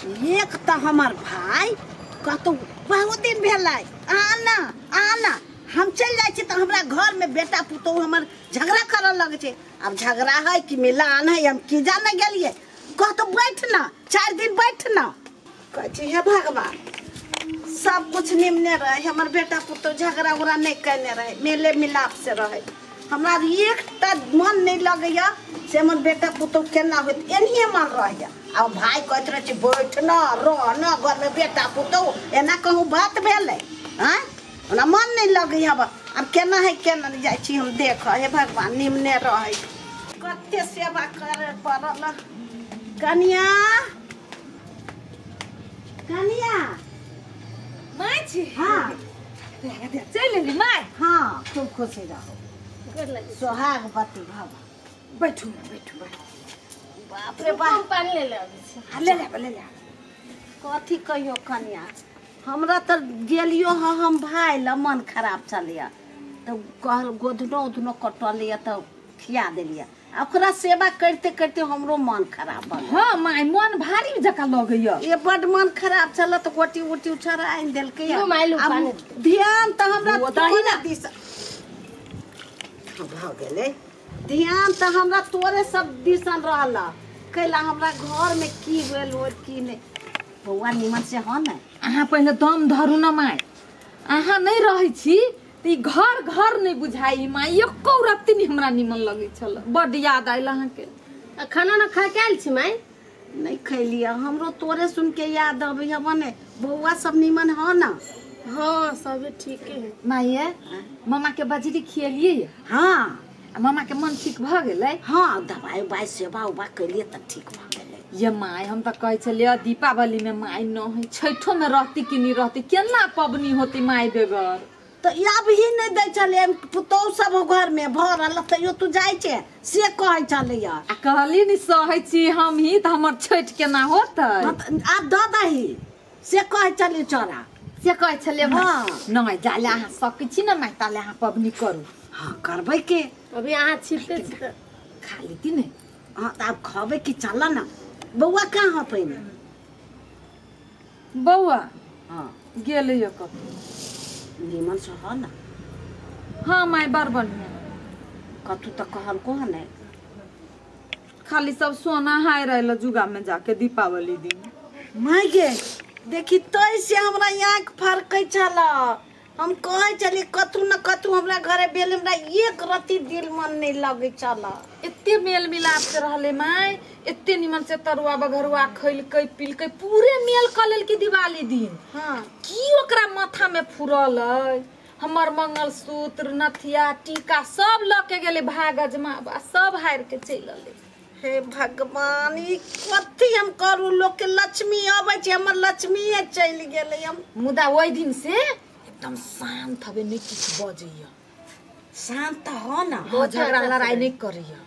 एक तऽ हमर भाय कतौ बहुत दिन भेलै, आना आना, हम चलि जाइ छी तऽ हमरा घरमे बेटा पुतोहु हमर झगड़ा करऽ लगै छै। आब झगड़ा है कि मिलान है हम की जाने गेलियै। कहतौ बैठ ना, 4 दिन बैठ ना। कहै छी हे भगवान, सब कुछ निमने रहे, हमर बेटा पुतोहु झगड़ा उगड़ा नहि कयने रहे, मेले मिलाप से रहे। हमरा एकटा मन नहि लगैया से हमर बेटा पुतोहु केना होत, एनाहिए मन रहैया। आ भाय कहैत रहै छै बैठ न, रह न घरमे बेटा पुतोहु, एना कहूँ बात भेलै? आँय, हमरा मन नहि लगैया। आब केना है केना नहि जाइ छी हम देखऽ। हे भगवान, निमने रहै, कते सेवा करे पड़ल। कनिया कनिया माय छी? हाँ। चलि एली माय? हाँ, खूब खुशी रहू, सोहागवती भव। बैठू ना, बैठू बैठू। बाप रे बाप, पानी ले ले अबै छी। ले ले ले ले। कथी कहियो कनिया, हमरा तऽ गेलियो हँ हम भाय लए, मन खराब छलैया तऽ कहल गोधनो उधनो कटल तऽ खिया देलियै। आ ओकरा सेवा करिते करिते हमरो मन खराब भऽ गेल। हाँ माय, मन भारी जकाँ लगैया। ये बड मन खराब छल तऽ गोटी उटी उछारा आनि देलकै। लू माय, लू पानी। ध्यान तऽ हमरा दही ना दिस भऽ गेलै, ध्यान तऽ हमरा तोरे सब दिसन रहल। कैला हमरा घरमे की भेल हो की नहि। बौआ निमन से हो ने? अहाँ पहिले दम धरू न माय, अहाँ नहि रहै छी तऽ ई घर घर नहि बुझाइ माय, एको रत्ती नहि हमरा निमन लगै छल। बड्ड याद आयल अहाँके। आ खाना ना खा के आयल छी माय? नहि खैलियै, हमरो तोरे सुन के याद अबैया। मने बौआ सब निमन हो ना? हाँ सब ठीके है। माये, मामा के बजरी खियलियै? हाँ। आ मामा के मन ठीक भऽ गेलै? हाँ, दवाई उवाई सेवा उवा केलियै तऽ ठीक भऽ गेलै। ये माय, हम तऽ कहै छलियै दीपावली में माय न है, छठो में रहती कि नहीं रहती, केना पबनी होती माय बेगर? तऽ आब ही नहि दै छलै पुतोहु सब घरमे भरल, तैयो तू जाइ छै से कहै छलैया। आ कहली नि सहै छी हम ही तऽ हमर छठि केना होतै? आब दऽ दही से कहै छलियै चोरा, से कहै छलियै। हाँ। नहि जाले अहाँ सकै छी ने माय, ताले अहाँ पबनी करू। हाँ करबै के, अभी अहाँ छिपते छी तऽ खा लेती ने। हाँ तऽ आब खबै कि चल ना। बौआ कहाँ हो पहिने? बौआ हाँ गेलै कतौ। निमन से हो ना? हाँ माय, बड़ बढ़िया। कतू तऽ कहलको हँ ने? खाली सब सोना हाय रहल जुगा में जाके दीपावली दिन। माय गे, देखी तै से हमरा आँखि फरकै छल। हम कहै छलियै कतू न कतू हमरा घरे भेल, हमरा एक रत्ती दिल मन नहि लगै छल। एते मेल मिलाप से रहले माय, एते निमन से तरुआ बघरुआ खैलकै पिलकै, पूरे मेल कऽ लेलकै दिवाली दिन। हाँ। की ओकरा माथा में फुरल अइ, हमर मंगलसूत्र नथिया टीका सब लऽ के गेलै भागज माबा, सब हारि के चलि एलै। हे भगवान, ई कथी हम करू? लोक के लक्ष्मी अबै छै, हमर लक्ष्मीए चलि गेलै। हम मुदा ओहि दिन से एकदम शांत हवे, नहि किछु बजैया। शांत हो ना? हाँ, झगड़ा लड़ाई नहि करैया।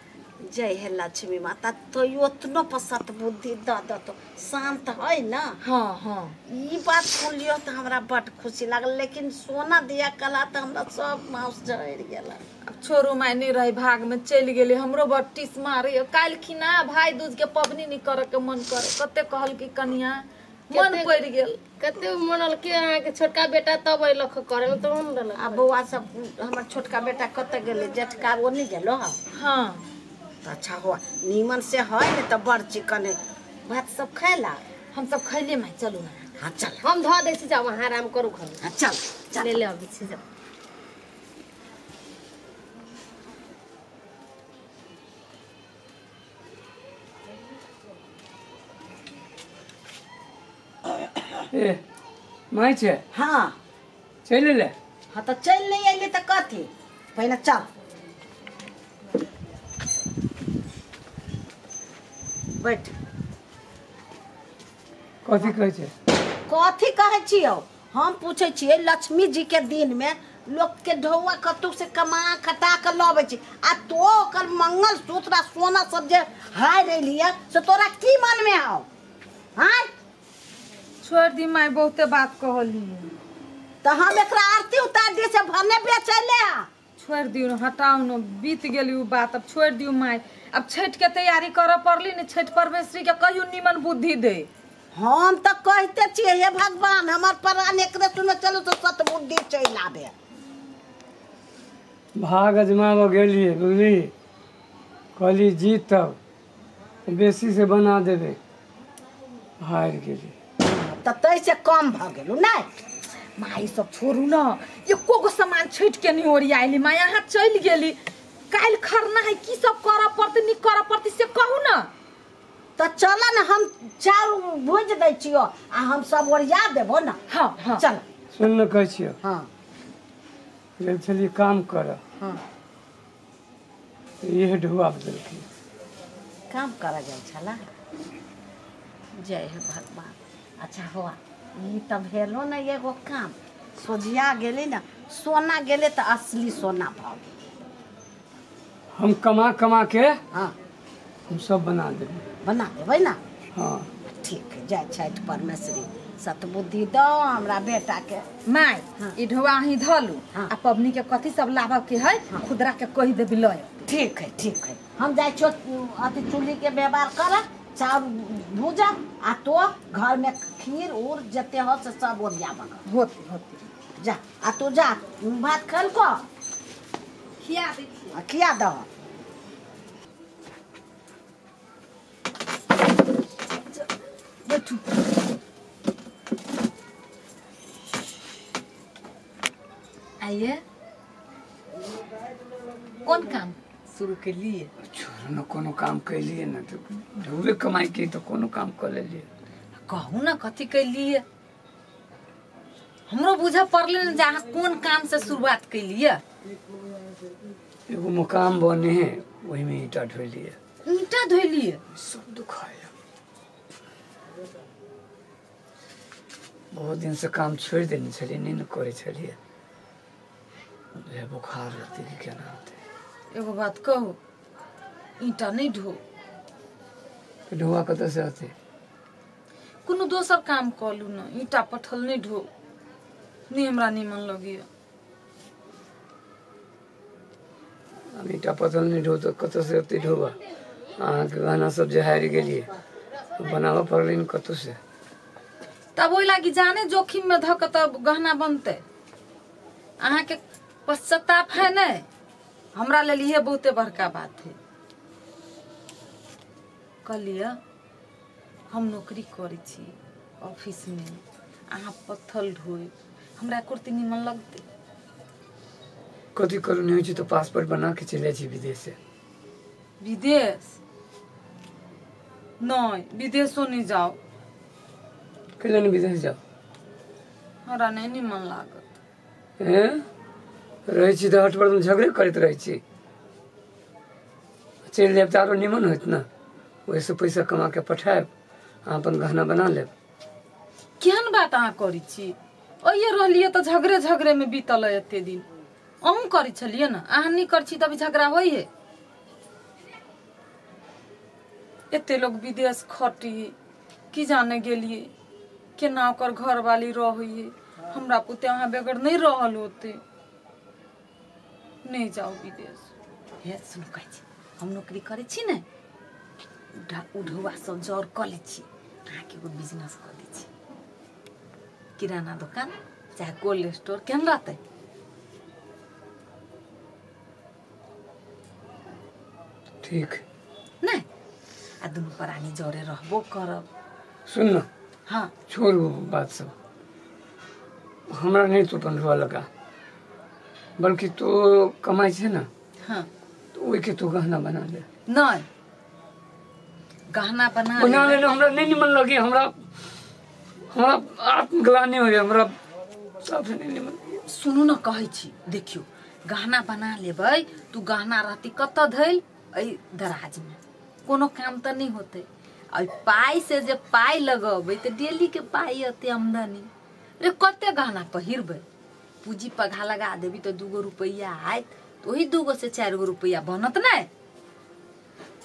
जय हे लक्ष्मी माता, तो ओतनो पर सतबुद्धि दऽ दतो, शांत है ना? हाँ हाँ। ई बात सुनलियो तऽ हमरा बड खुशी लागल, लेकिन सोना दिया कला तऽ हमरा सब माउस जरि गेल। अब छोड़ू माय, नहि रहे भाग में चलि गेलै। हमरो बड़ टीस मारे। काल्हि खिना भाई दूज के पबनी नहि करे के मन करे, कते कहल कि कनिया मन पड़ि गेल। कते मनल के अहाँके छोटका बेटा तब अयलक करे में, तऽ हम रहलक। आ बौआ सब, हमर छोटका बेटा कतऽ गेलै? जेठका ओ नहि गेलो? हाँ। तऽ अच्छा हुआ, नीमन से है ने तऽ बड़ चिकन है। भात सब खैला? हम सब खैले माय, चलू ना। हाँ चल, हम धऽ दै छी, जाउ अहाँ आराम करू घर। हाँ चल चल, ले ले अबै छी, जाउ। ए माय छै? हाँ। चलि एलै? हाँ तऽ चलि नहि अयली तऽ कथी, पहिने चल बैठ। कथी कहै छै? कथी कहै छियौ? हम पूछै छियै, लक्ष्मी जी के दिन में लोक के ढौआ कतौ से कमा खटा के लबै छै, आ तो ओकर मंगलसूत्र आ सोना सब जे हारि एलियै से तोरा की मन में आउ? हाँ छोड़ दी माय, बहुते बात कहली। तऽ हम एकरा आरती उतार दियै से भने बेचैले आ। छोड़ दियौ न, हटाउ न, बीत गेली उ बात, अब छोड़ दियौ माय। अब छठ के तैयारी करऽ पड़ली ने, छठ परमेश्वरी के कहियो निमन बुद्धि दे। हम तऽ कहिते छियै हे भगवान हमर प्राण एकरे सुने चलू तऽ सतबुद्धि चलि आबे। भाग अजमाबऽ गेलियै बुझली, कहली जीतब बेसी से बना देबै, हारि गेली। तऽ ताहिसँ कम भऽ गेलू नहि? माई सब छोड़ू न, एको गो सामान छुटि के नहीं ओरियाइली माई, अहाँ चलि गेली। काल्हि खरना है, की सब करऽ पड़तै नहीं करऽ पड़तै से कहू न। तऽ चल न हम चाउर भुजि दै छियौ आ हम सब ओरिया देबो न। हाँ हाँ चल। सुन न कहै छियौ। हाँ गेल छलियै काम करऽ। हाँ इहे ढुआ देलखिन। काम करऽ जाइ छला? जय हे भगवान। अच्छा हुआ ई तऽ भेलो ने एगो काम, सोझिया गेलै ने, सोना गेलै तऽ असली सोना भऽ गेल। हम कमा कमा के हाँ हम सब बना देबै। बना देबै ना? हाँ ठीक है। जय छठि परमेश्वरी सतबुद्धि दो हमरा बेटा के। माई हाँ। ई ढोआ अहीं धलू। हाँ। आ पबनी के कथी सब लाबऽ के है। हाँ। खुदरा के कहि देबी लय। ठीक है ठीक है। हम जाइ छियौ अथी चूल्ही के व्यवहार कर, चाउर भूजा आ तो घर में खीर उर जते हो से सब ओरियाबऽ। होती होती जा आ तू जा भात खेलको खिया दै छियै। आ खिया दह। बैठू। आइए कोन काम शुरू केलिए? छोड़ू न, कोनो काम कैलिए न तऽ ढुबे कमाई के तऽ कोनो काम कऽ लेलिए। कहू न कथी कैलिए, हमरो बुझऽ पड़लै ने जे अहाँ कोन काम से शुरुआत कैलिए। एगो मकान बने है ओहिमे ईंटा ढोलिए। ईंटा धोलिए? सब दुखाया। बहुत दिन से काम छोड़ि देने छलियै, नहि ने करै छलियै। बुखार रहतै कि केना होतै। एगो बात कहू, ईंटा नहीं ढो तऽ ढोआ कतऽ से अतै? कोनो दोसर काम कऽ लू न, ईंटा पत्थल नहीं ढो, नहीं हमरा निमन लगैया। हम ईंटा पत्थल नहीं ढो तऽ कतऽ से अतै ढोआ? अहाँके गहना सब जे हारि गेलियै बनाबऽ पड़लै ने कतौ से। तब ओहि लागी जाने जोखिम में धऽ कऽ तब गहना बनतै। अहाँके पश्चाताप है नहीं? हमरा लेल इहे बहुते बड़का बात है। कहलियै हम नौकरी करै छी ऑफिस में, अहाँ पत्थल ढोइ, हमरा कुर्ती निमन लगतै? कथी करू, नहि होइ छै तऽ पासपोर्ट बना के चलि जाइ छी विदेश से। विदेश नहीं, विदेशो नहीं जाओ। कैला नहि विदेश जाओ? हमरा नहीं निमन लागत। हैं रहै छी तऽ हट पर झगड़े करैत रहै छी, चलि जायब तऽ आरो निमन होइत ने। ओहिसँ पैसा कमा के पठायब, अहाँ अपन गहना बना लेब। केहन बात अहाँ करै छी? ओहिए रहलियै तऽ झगड़े झगड़े में बीतल है एते दिन। अहूँ करै छलियै ने, अहाँ नहि करै छी तभी झगड़ा होइ है। एते लोग विदेश खटी की जाने गेलियै केना ओकर घरवाली रहै, हमरा पुते अहाँ बगैर नहीं रहल होते। नहीं जाओ विदेश। हे सुनू कहै छी, हम नौकरी करै छी ने, उढुआ सब जर कऽ लै छी, अहाँके एगो बिजनेस कऽ दै छी, किराना दोकान चाहे कोल्ड स्टोर, केहन रहतै? ठीक नहीं आ दुनू प्राणी जरे रहबो करब। सुन न। हाँ छोड़ू बात सब, हमरा नहीं तू अपन ढुआ लगा, बल्कि तू कमाई छै ने। हाँ तो ओहिके तू गहना बना ले। नहीं गहना बना बना ले, हमरा नहीं निमन लगी, हमरा हमरा आत्मग्लानि होइए, हमरा साफ नहीं निमन। सुनू न कहै छी, देखियौ गहना बना लेबै, तू गहना रहती कतऽ धैल? एहि दराज में, कोनो काम तऽ नहीं होतै। आ पाइ से जे पाइ लगेबै तऽ डेली के पाइ अतै आमदनी। रे कते गहना पहिरबै? पूंजी पघा लगा देबी तऽ 2 गो रुपैआ आयत, तऽ ओही 2 गो से 4 गो रुपैआ बनत नहि?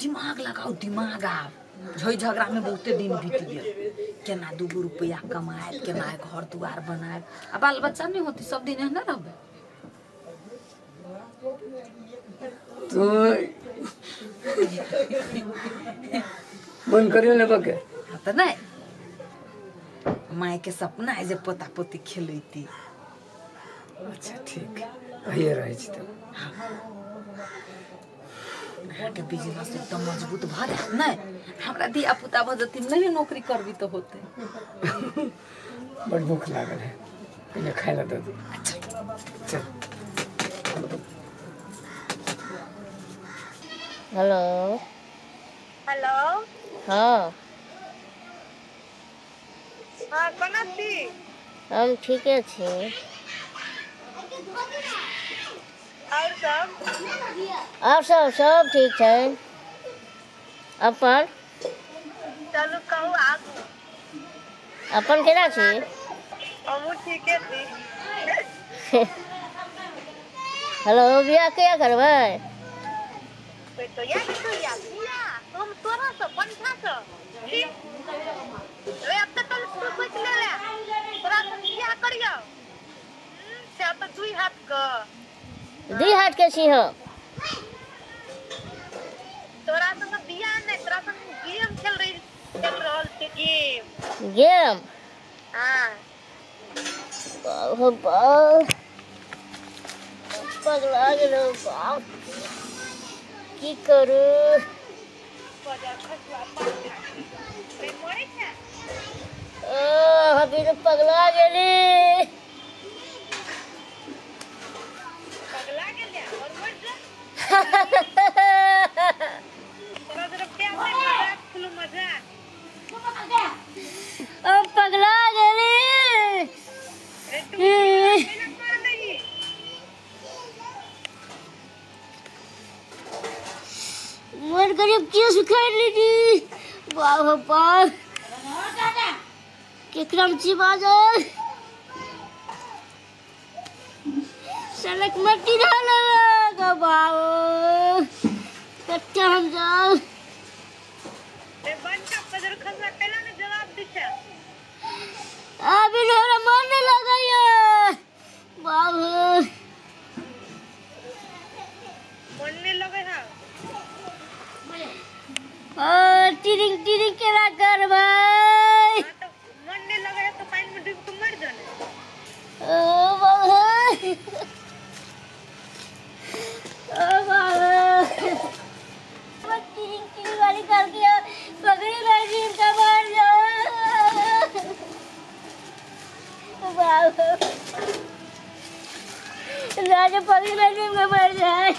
दिमाग लगाओ दिमाग। आब झोइ झगड़ा में बहुते दिन बीत गेल, केना 2 गो रुपैआ कमायब, केना घर दुआर बनायब। आ बाल बच्चा नहीं होती, सब दिन एहने रहबै। तू मन करियो लेबऽ के? हाँ तऽ नहीं माय के सपना है जे पोता पोती खेलैती। अच्छा ठीक अहिए रहै छी तब। अहाँके बिजनेस एकदम मजबूत भऽ जायत ने, हमरा धिया पुता भऽ जेथिन नहीं नौकरी करबी तऽ होतै। बड़ भूख लागल है, कने खाय ला दऽ दे। अच्छा चल। Hello hello. हाँ हाँ कोना छी? हम ठीके छी। और सब? और सब सब ठीक छै। अपन चलू कहू आगू। अपन केना छी? हमहूँ ठीके छी। हेलो बियाह कहिया करबै? हम तोरा से बंठा से ठीक रे अब तक तू सोच ले रे तोरा से बियाह करियो से अब दुई हाथ के दुई हाथ के छी हम। तोरा संग बियाह नहीं, तोरा संग गेम खेल रहल छी। Game game? हां। बाप पगला गेलो बाप, की करू? अभी तो पगला गेली। पगला गेली और मर जा। अब पगला गेली। मर गरीब केस उखाड़ लीजी। बाप बाप केकरा में चिबा जाए सड़क मट्टी डालेगा बाप कच्चा हम जाओ। अभी हमरा मन नहीं लगैया बाप। मन नहीं लगे है? टिरिंग टिरिंग केना करबै? मन नहीं लगे है तो पानी में डूब के मर जाने। ओ बाबा ओ बाबा टिरिंग टिरिंग वाली कर दिया पकड़ी लगी का मर जा बाबा राजा पकड़ी लगी का मर जाए।